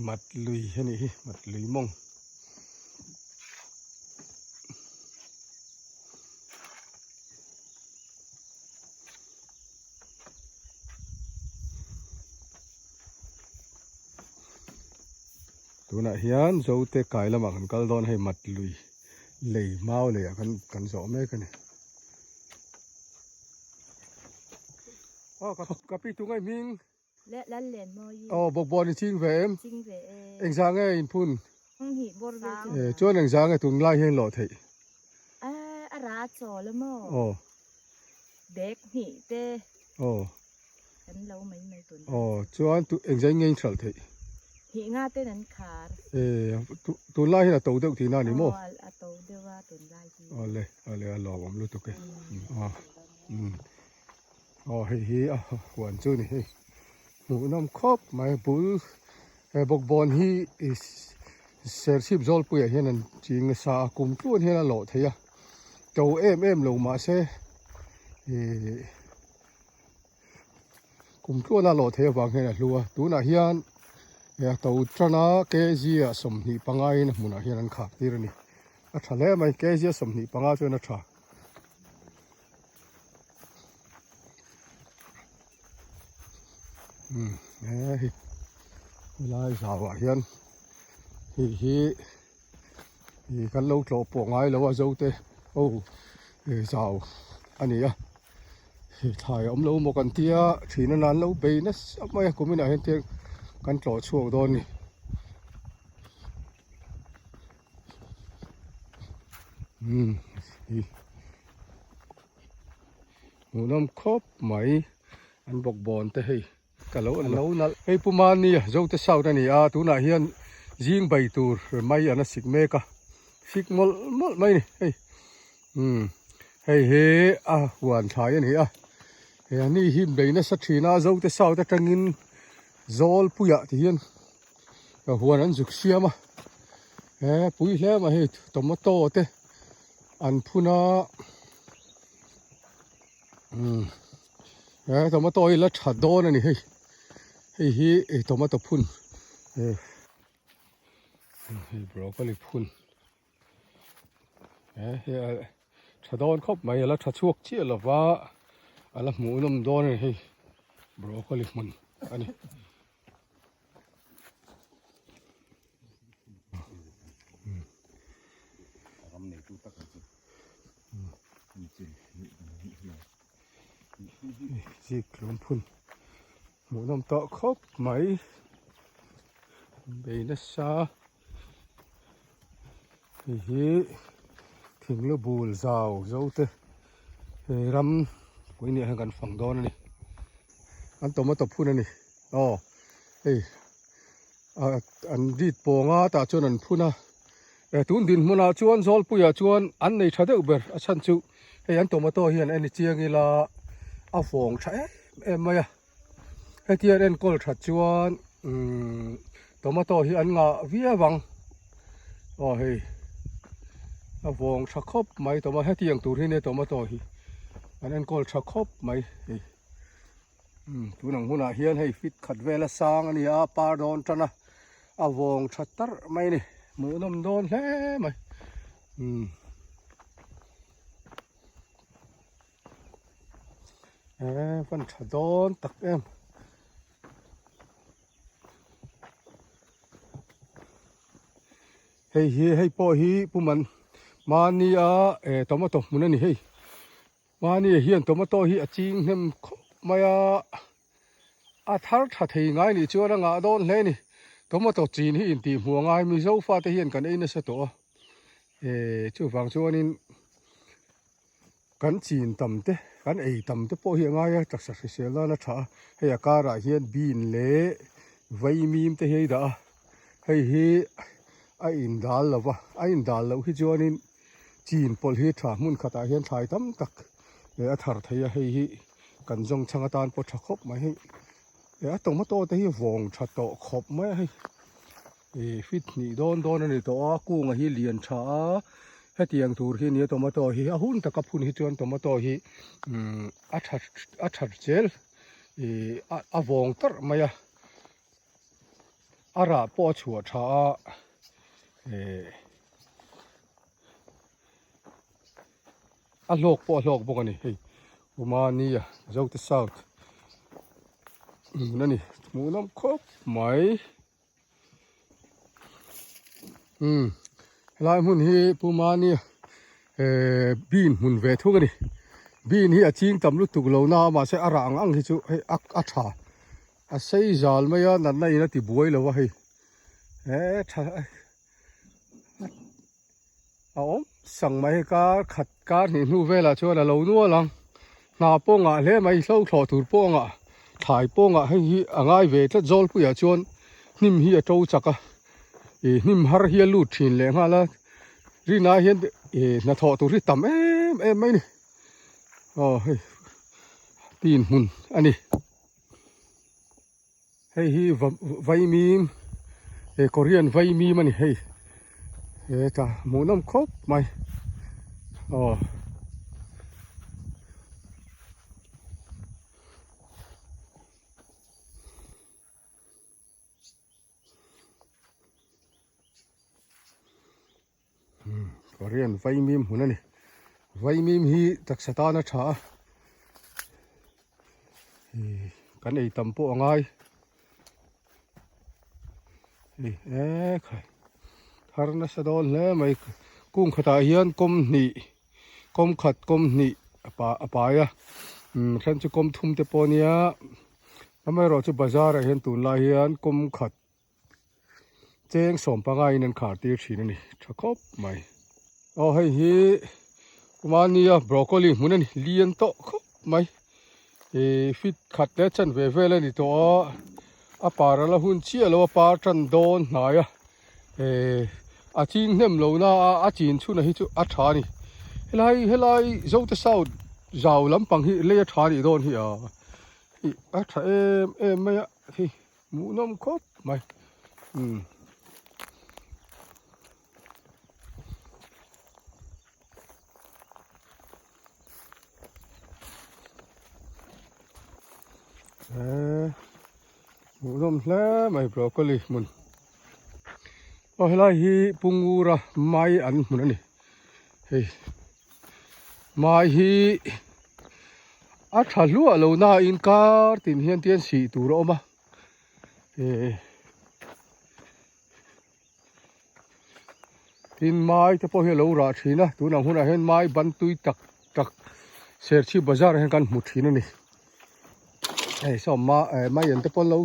Mat lui a nih hi mat lui mawng. Tunah hian Zote kai lamah kan kal dawn hei mat lui lei mau leiah kan kan zawh mek a ni. Aw ka ka pi tu ngai hming. Le lal len mawi. Aw bawkbawn i ching ve em? Ching ve e. Engzah nge in phun? Ang hi bawr ve chu. E chuan engzah nge tunlai hian lawh theih? A a ra chawl a maw? Aw. Bag hnih te. Aw. Kan lo mai mai tun. Aw chuan tu engzah nge in hralh theih? Hnih nga ten an khar. E tunlai hian a to deuh tihna a ni maw? Aw a to deuh a tunlai hi. Awle awle a lawmawm lutuk e. Aw umm. Aw hei hi a huan chu ni hei hmuhnawm khawp mai bul he bawkbawn hi serchhip zawlpuiah hian an ching nasa a kum tluan hian a lawh thei a to em em lo mahse ihh kum tluan a lawh theih avang hian a hlu a tunah hian a to tan a kg ah 25 in a hmunah hian an khak tir a ni a tha hle mai kg a 25 chuan a tha. Hei helai zauah hian hei hi ih kan lo tlawh pawh ngai lo a zote ho zau a ni a hei thlai a awm lo maw kan tia thina nan lo bei nasa mai a kum inah hian tiang kan tlawh chhuak dawn a ni. Hmuhnawm khawp mai an bawkbawn te hei ka lo an lo nalh hei pu Mani a Zote South a ni a tunah hian zing bai tur mai an a sik mek a sik mawlh mawlh mai a ni hei umm hei hi a huan thlai a ni a he ani hi bei nasa thin a Zote South atangin Zawlpuiah ti hian ka huan an zuk siam a he pui hle mai hei tomato te an phun a umm he tomato hi la tha dawn a ni hei hei hi tomato phun hei broccoli phun he hei a tha dawn khawp mai a la tha chhuak chiah lo va a la hmuh nawm dawn a ni hei broccoli hmun a ni. Zik tlawm phun hmuh nawm tawh khawp mai bei nasa hei hi thing lu bul zau zo te hei ram pui nih hian kan fang dawn a ni an tomato phun a ni aw hei ah an rit pawng a tah chuan an phun a eh tun dinhmunah chuan zawlpuiah chuan an nei tha deuh ber a chhan chu hei an tomato hian en chiang ila a vawng tha em em mai a heti an enkawl that chuan umm tomato hi an ngah viau ang aw hei a vawng tha khawp mai tomato hetiang tur hi nia tomato hi an enkawl tha khawp mai hei umm tun ang hunah hian hei fit khat vel a sang a ni a par dawn tan a a vawng tha tarh mai a ni hmuhnawm dawn hle mai umm. Eee van tha dawn tak em. Hei hi hei pawh hi pu man mahni a eh tomato hmun a ni hei. Mahni hian tomato hi a ching hnem khawp mai a. A thar tha thei ngai nih chuan a ngah dawn hle a ni. Tomato chin hi intih hmuh a ngai Mizo fate hian kan ei nasa tawh a. Eee chuvang chuanin kan chin tam te kan ei tam te pawh hi a ngai a taksa hrisel nan a tha a. Hei a karah hian bean leh vaimim te hi a dah a. Hei hi a indal lo va a indal loh hi chuanin chin pawlh hi tha hmun khatah hian thlai tam tak a thar thei a hei hi. Kan zawng chhang atan pawh tha khawp mai hei eh a tomato te hi vawng tha tawh khawp mai a hei ih fit hnih dawn dawn a ni tawh a kunga hi lian tha a hetiang tur hi nia tomato hi a hun taka phun hi chuan tomato hi umm a tha a tha zel ih a vawng tarh mai a. A rah pawh a chhuah tha a eh a hlawk pawh a hlawk bawk a ni hei Umania Zote South hmun a ni hmuhnawm khawp mai. Umm helai hmun hi Pu Mania eh bean hmun ve thung a ni bean hi a ching tam lutuk lo na a mahse a rah ang ang hi chu hei a a tha a sei zal mai a natna in a ti buai lo a hei eh tha a awm sang mai hei kar khat kar hnih hnu velah chuan a lo nual ang hna pawh ngah hle mai hlo thlawh tur pawh ngah thlai pawh ngah hei hi a ngai ve tlat zawlpuiah chuan hnim hi a to chak a ih hnim har hi a lut thin leh nghal a rinah hian ih hnathawh tur hi tam em em mai a ni aw hei pin hmun a ni. Hei hi vaimim eh Korean vaimim a ni hei hetah hmuhnawm khawp mai aw. Korean vaimim hmun a ni vaimim hi taksa tan a tha a ih kan ei tam pawh a ngai hei ekhai thar nasa dawn hle mai kung khatah hian kawm hnih kawm khat kawm hnih a pai a umm then chu kawm thum te pawh a nia amaherawhchu bazar ah hian tunlai hian kawm khat Cheng sawm panga in an khar tir thin a ni tha khawp mai. Aw hei hi mahnia broccoli hmun a ni lian tawh khawp mai ih fit khat leh chan ve vel a ni tawh a a par a la hun chiah lo a par tan dawn hnai a eh a ching hnem lo na a a chin chhun a hi chu a tha a ni helai helai zote south zau lampang hi lei a tha a nih dawn hi a ih a tha em em mai a hei. Hmuhnawm khawp mai umm. Eee hmuhnawm hle mai broccoli hmun. Aw helai hi Pungura mai an hmun a ni hei. Mai hi a tha hluah lo na in kar tin hian tian sih tur a awm a eh tin mai te pawh hi a lo rah thin a tunah hunah hian mai ban tui tak tak serchhip bazar ah hian kan hmu thin a ni hei saw ma eh mai an te pawh an lo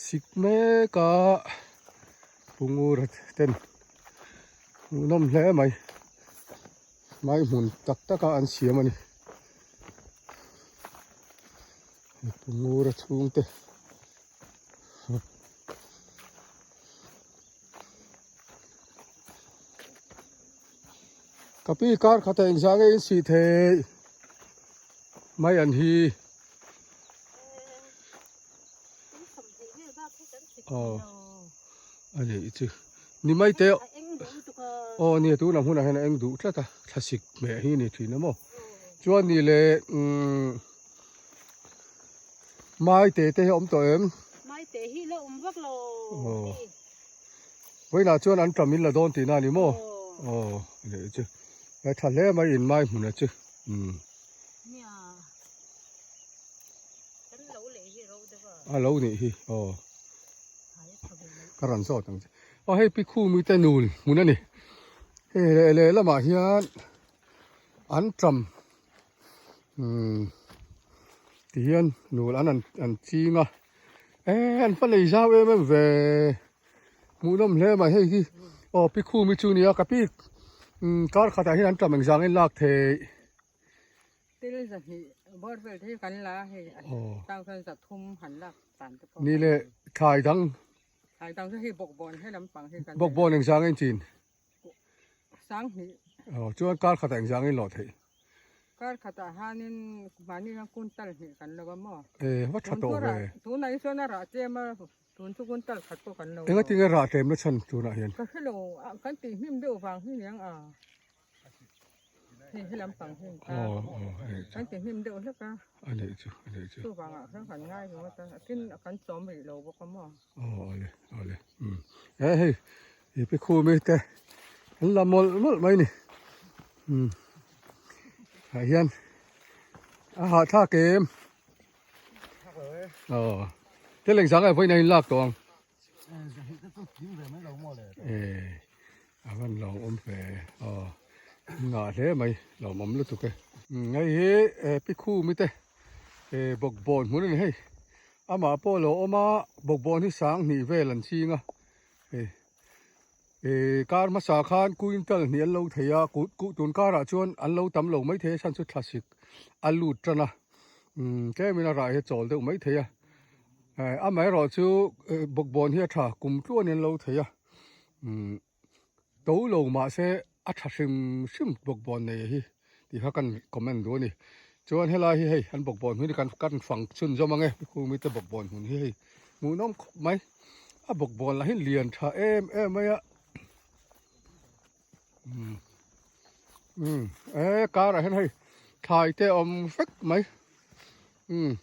sik mek a bungur ten hmuhnawm hle mai mai hmun tak tak a an siam a ni Ngura chhungte ka pi kar khat ah engzah nge in sih theih mai an hi aw a ni chu ni mai te aw nia tunah hmunah hian a eng duh tlat a thlasik hmeh hi a ni thin a maw chuan ni leh umm mai te te hi a awm tawh em mai te hi la awm vak lo aw vawiinah chuan an tam in la dawn tihna a ni maw aw a ni chu a tha hle mai in mai hmun a chu umm nia kan lo leh hi ro deuh a a lo nih hi aw ka rawn zawt ang che aw hei pi khumi te nul hmun a ni hei leh lehlamah hian an tam umm ti hian nul an an ching a eh an fa nei zau em em ve hmuhnawm hle mai hei hi aw pi khumi chu a nia ka pi umm kar khatah hian an tam engzang in lak theih. Tel zahnih bawr vel te hi kan la a hei thousand zathum han lak tan te pawh Ni leh thlai dang. Thlai dang chu hei bawkbawn he lampang hi kan Bawkbawn engzang in chin? Sang hnih. Aw chuan kar khatah engzang in lawh theih? Kar khatah hanin mahni hian kuntal hnih kan lo a maw? E va tha tawh ve. Tunah hi chuan a rah tlem a tun chu kuntal khat pawh kan lo. Engatinge rah tlem na chhan tunah hian? Ka hrelo kan tih hnim deuh vang hi niang a. Hei he lampang hi a kan ti hnim deuh hlek a. A nih chu, a nih chu. Chuvangah khan kan ngai ringawt a, tin kan chawm rih lo bawk a maw. Aw awle, awle. E hei i pi khumi te an la mawlh mawlh mai ni umm ah hian a hahthlak em aw te leng zang ah vawiin a inlak tawh ang e a van lawmawm hle aw ngah hle mai lawmawm lutuk e hei hi pi khumi te bawkbawn hmun a ni hei amah pawh a lo awm a bawkbawn hi sang hnih vel an ching a hei eh kar hmasa khan quintal hnih an lo thei a kuh tun karah chuan an lo tam lo maithei a chhan chu thlasik a lut tan a umm tlemin a rah hi a chawl deuh maithei a eh amaherawh chu bawkbawn hi a tha kum tluanin an lo thei a umm to lo mahse a tha hrim hrim bawkbawn nei hi tih kha kan comment duh a ni chuan helai hi hei an bawkbawn hmun hi kan kan fang chhun zawm ang e khumi te bawkbawn hmun hi hei hmuhnawm khawp mai a bawkbawn lah hi lian tha em em mai a umm umm e car ah hian hei thlai te a awm vek mai umm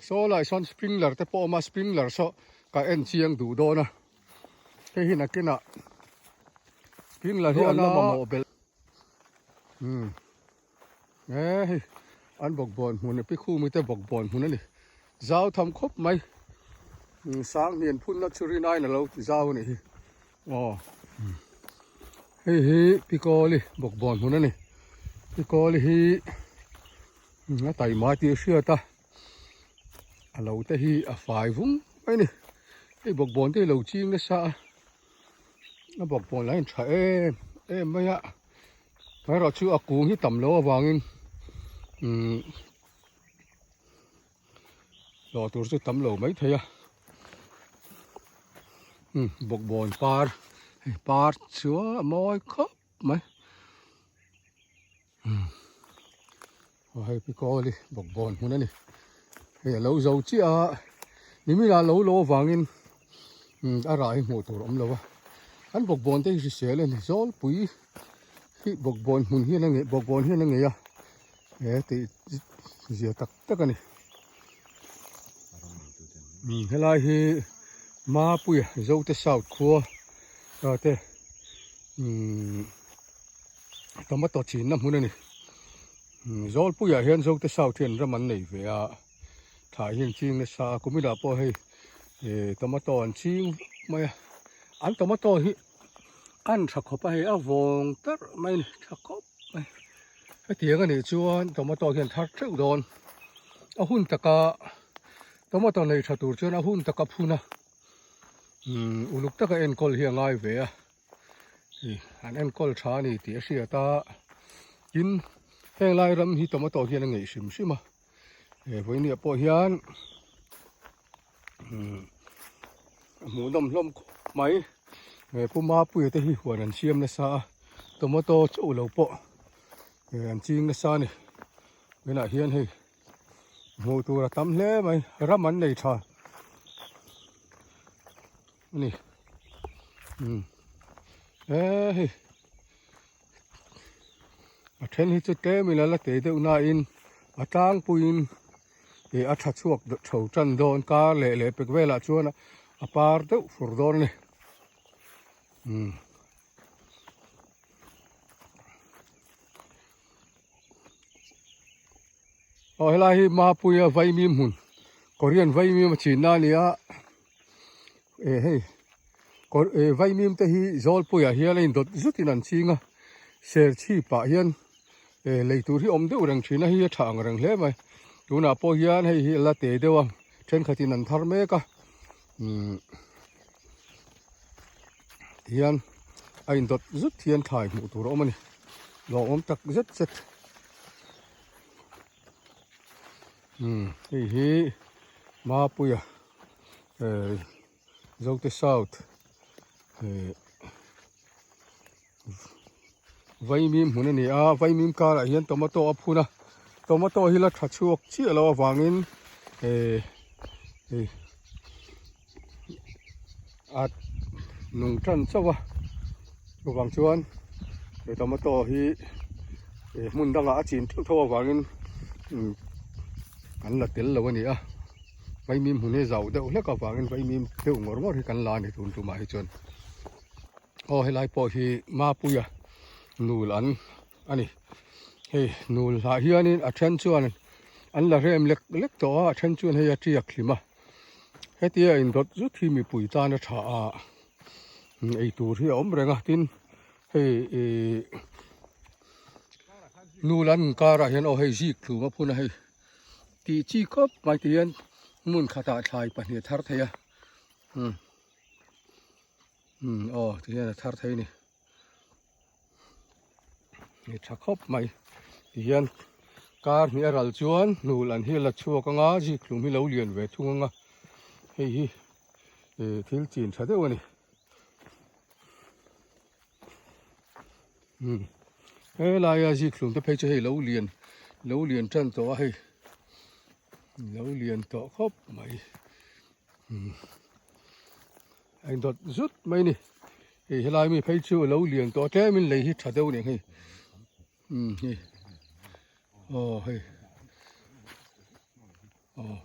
saw lai sawn sprinkler te pawh a awm a sprinkler saw ka en chiang duh dawn a. Hei hi nakinah sprinkler hi an la mamawh belh umm e hei an bawkbawn hmun a pikhumi te bawkbawn hmun a ni zau tham khawp mai umm sang hnian phunna chu rin aiin a lo ti zau a nih hi aw hei hi pikawli bawkbawn hmun a ni pikawli hi a taima tih a hriat a. A lo te hi a fai vung mai a ni hei bawkbawn te hi lo ching nasa a a bawkbawn lah hi tha em em mai a erawh chu a kung hi tam loh avangin umm hlawh tur chu tam lo mai thei a umm bawkbawn par hei par chu a mawi khawp mai. Aw hei pi kawl hi bawkbawn hmun a ni hei a lo zo chiah a nimin ah lo lo avangin a rah hi hmuh tur a awm lo a an bawkbawn te hi hrisel a ni zawlpui hi bawkbawn hmun hian a ngei bawkbawn hian a ngei a he tih zia tak tak a ni helai hi Mapuia Zote South khua te umm. Tomato chinna hmun a ni Zawlpuiah hian Zote South hian ram an nei ve a thlai hi an ching nasa a kuminah pawh hei ih tomato an ching vak mai a an tomato hi an tha khawp a hei a vawng tarh mai a ni tha khawp mai hetiang a nih chuan tomato hian thar teuh dawn a hun taka tomato nei tha tur chuan a hun taka phun a umm uluk taka enkawl hi a ngai ve a. Ih an enkawl tha a ni tih a hriat a tin heng lai ram hi tomato hian a ngeih hrim hrim a he vawinia pawh hian umm a hmuhnawm hlawm khawp mai he pu mapuia te hi huan an siam nasa a tomato chauh lo pawh an ching nasa a ni tunah hian hei hmuh tur a tam hle mai ram an nei tha. Ani umm e hei a then hi chu tlem in a la tei deuh na in a tlangpuiin ih a tha chhuak tho tan dawn kar leh leh pek velah chuan a par deuh fur dawn a ni umm. Aw helai hi Mapuia Vaimim hmun Korean Vaimim a chinna a ni a eh hei kawr eh Vaimim te hi Zawlpuiah hian a indawt zutin an ching a Serchhip ah hian eh lei tur hi awm deuh reng thin a hei a tha ang reng hle mai tunah pawh hian hei hi a la te deuh a thenkhatin an thar mek a umm tihian a indawt zut hian thlai hmuh tur a awm a ni lawmawm tak zet zet. Umm hei hi Mapuia eh Zote South eh Vaimim hmun a ni a Vaimim karah hian tomato a phun a tomato hi la tha chhuak chiah lo avangin eh hei a nung tan chauh a chuvang chuan he tomato hi eh hmun dangah a chin theuh theuh avangin umm an la tel lo a ni a. Vaimim hmun hi zau deuh hlek avangin vaimim deuh ngawr ngawr hi kan la a ni tun tumah hi chuan. Aw helai pawh hi Mapuia nul an a ni. Hei nul ah hianin a then chuan an la rem lek lek tawh a, a then chuan hei a tiak hlim a. Hetia indawt zut hi mipui tan a tha a, eitur hi a awm reng a, tin hei ihh nul an inkarah hian aw hei zik thlum a phun a hei tih chi khawp mai ti hian hmun khatah thlai pahnih a thar thei a umm umm aw ti hian a thar thei a ni. Ni tha khawp mai ti hian kar hnih a ral chuan hnul an hi la chhuak anga zikhlum hi lo lian ve thung anga hei hi ih thil chin tha deuh a ni umm helaia zikhlum te phei chu hei lo lian lo lian tan tawh a hei lo lian tawh khawp mai umm. A indawt zut mai a ni hei helai mi phei chu a lo lian tawh a tlemin lei hi tha deuh a ni ang hei umm hei aw hei aw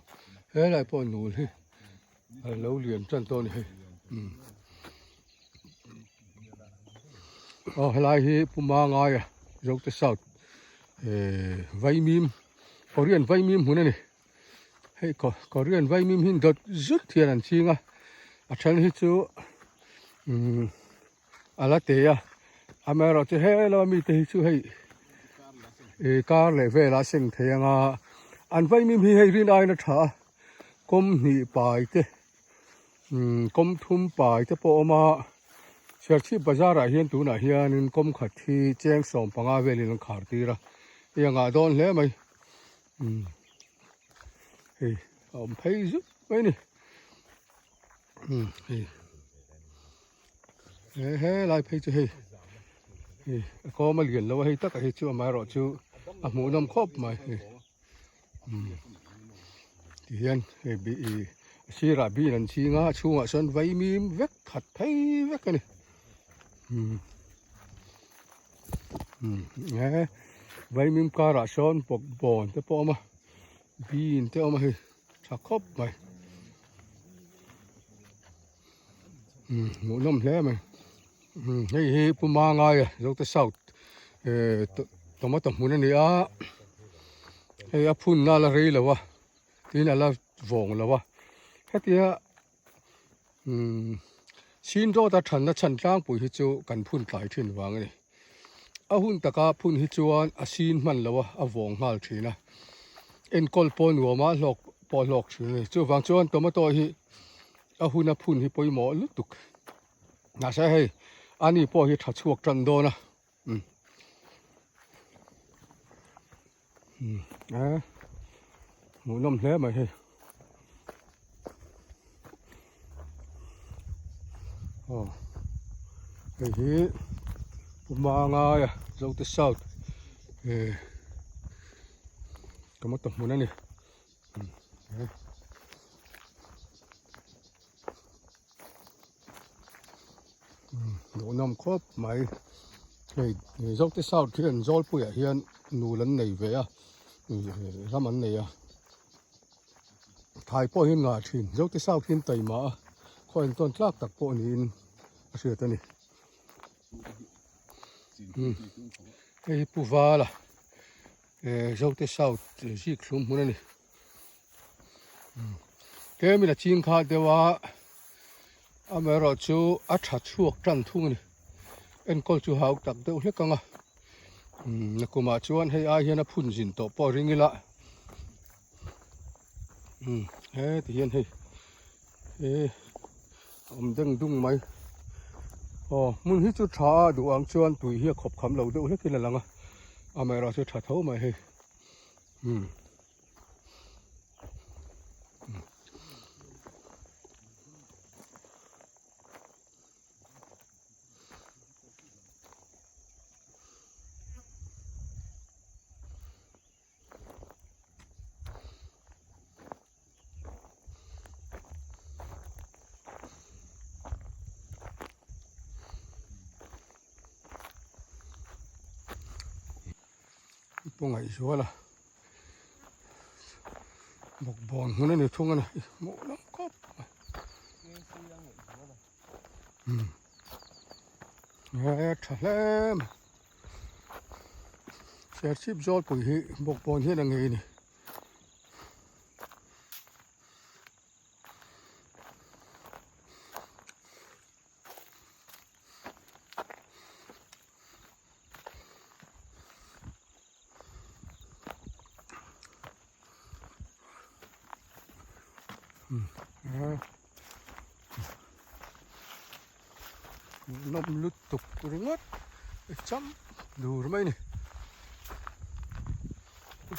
helai pawh nul hi a lo lian tan tawh a ni hei umm aw helai hi Puma Ngaia Zote South ehh Vaimim Korean Vaimim hmun a ni. Hei Korean vaimim hi dawt zut hian an ching a, a then hi chu umm a la te a, amaherawh chu he lama mite hi chu hei ih kar leh velah a seng thei ang a, an vaimim hi hei rin aiin a tha a, kawm hnih pai te umm kawm thum pai te pawh a awm a, Serchhip bazar ah hian tunah hianin kawm khat hi cheng 15 velin an khar tir a, hei a ngah dawn hle mai. Umm hei a awm phei zut mai a ni umm hei he helai phei chu hei hei a kawm a lian lo a hei takah hi chu amaherawh chu a hmuhnawm khawp mai hei umm tihian hei bi ih a sirah bin an ching a a chhungah sawn vaimim vek khat phei vek a ni umm. Umm vaimim karah sawn bawk bawn te pawh a awm a bean te a awm a hei tha khawp mai umm hmuhnawm hle mai umm hei hi Pu Mangaia Zote South ehh tomato hmun a ni a hei a phunna a la rei lo a tin a la vawng lo a hetia. Umm chin dawt a thanna chhan tlangpui hi chu kan phun tlai thin vang a ni. A hun taka phun hi chuan a sin hman lo a, a vawng nghal thin a. Enkawl pawh nuam a, hlawk pawh hlawk thin a ni. Chuvang chuan tomato hi a huna phun hi pawimawh lutuk. Mahse hei ani pawh hi tha chhuak tan dawn a. Umm umm a hmuhnawm hle mai hei aw hei hi Pumangaia Zote South eh tomato hmun a ni. Hmuhnawm khawp mai hei Zote South hian Zawlpuiah hian nul an nei ve a ram an nei a thai pawh hi an ngah thin Zote South hi an taima a khaw entawn tlak tak pawh niin a hriat a ni hei hi Pu Vala Zote South zik hlum hmun a ni. Tlemin a ching kha deuh a, amaherawh chu a tha chhuak tan thung a ni. Enkawl chu hau tak deuh hlek ang a, nakumah chuan hei ai hian a phun zin tawh pawh ring ila. Heti hian hei he a awm deng dung mai. Aw hmun hi chu tha a duh ang chuan tui hi a khawp kham lo deuh hlekin a lang a, amaherawh chu tha tho mai hei. Pu Ngaihzuala. Bawkbawn hmun a ni thung a ni hmuh lam khawp mai umm he tha hle mai Serchhip Zawlpui hi bawkbawn hian a ngei a ni. Nawm lutuk ringawt cham dur mai a ni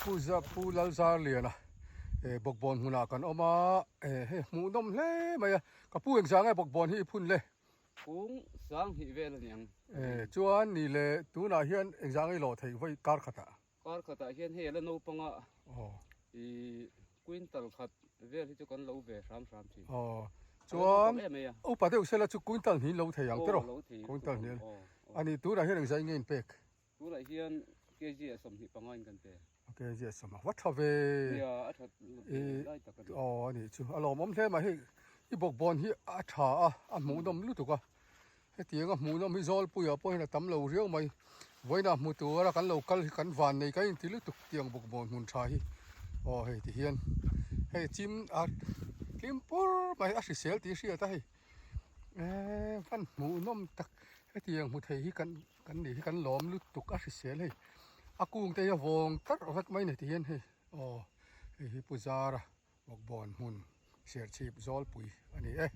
Pu Pu Lalzarliana bawkbawn hmunah kan awm a hei hmuhnawm hle mai a ka pu engzah nge bawkbawn hi i phun le. Kung sang hnih vel a niang. E, chuan ni le tunah hian engzah nge i lawh theih vawi kar khatah? Kar khatah hian hei a la naupanga i quintal khat vel hi chu kan lo ve hram hram thin. Aw, chuan upa deuh sela chu quintal hnih in lo thei ang tiraw? Quintal hnih. A ni, tunah hian engzah nge in pek? Tunah hian kg ah 25 in kan pe. Kg ah sawm a va tha ve. Nia a that lai tak a ni. Aw a nih chu a lawmawm hle mai hei i bawkbawn hi a tha a a hmuhnawm lutuk a hetiang a hmuhnawm hi Zawlpuiah pawh hian a tam lo riau mai vawiinah hmu tur a kan lo kal hi kan van nei kan inti lutuk tiang bawkbawn hmun tha hi aw hei ti hian hei chim a tlim pur mai a hrisel tih hriat a hei eee van hmuhnawm tak hetiang hmu thei hi kan Kan nih hi kan lawm lutuk a hrisel hei a kung te hi a vawng tarh vek mai ni tihian hei aw hei hi Pu Zara Bawkbawn hmun Serchhip Zawlpui a ni e.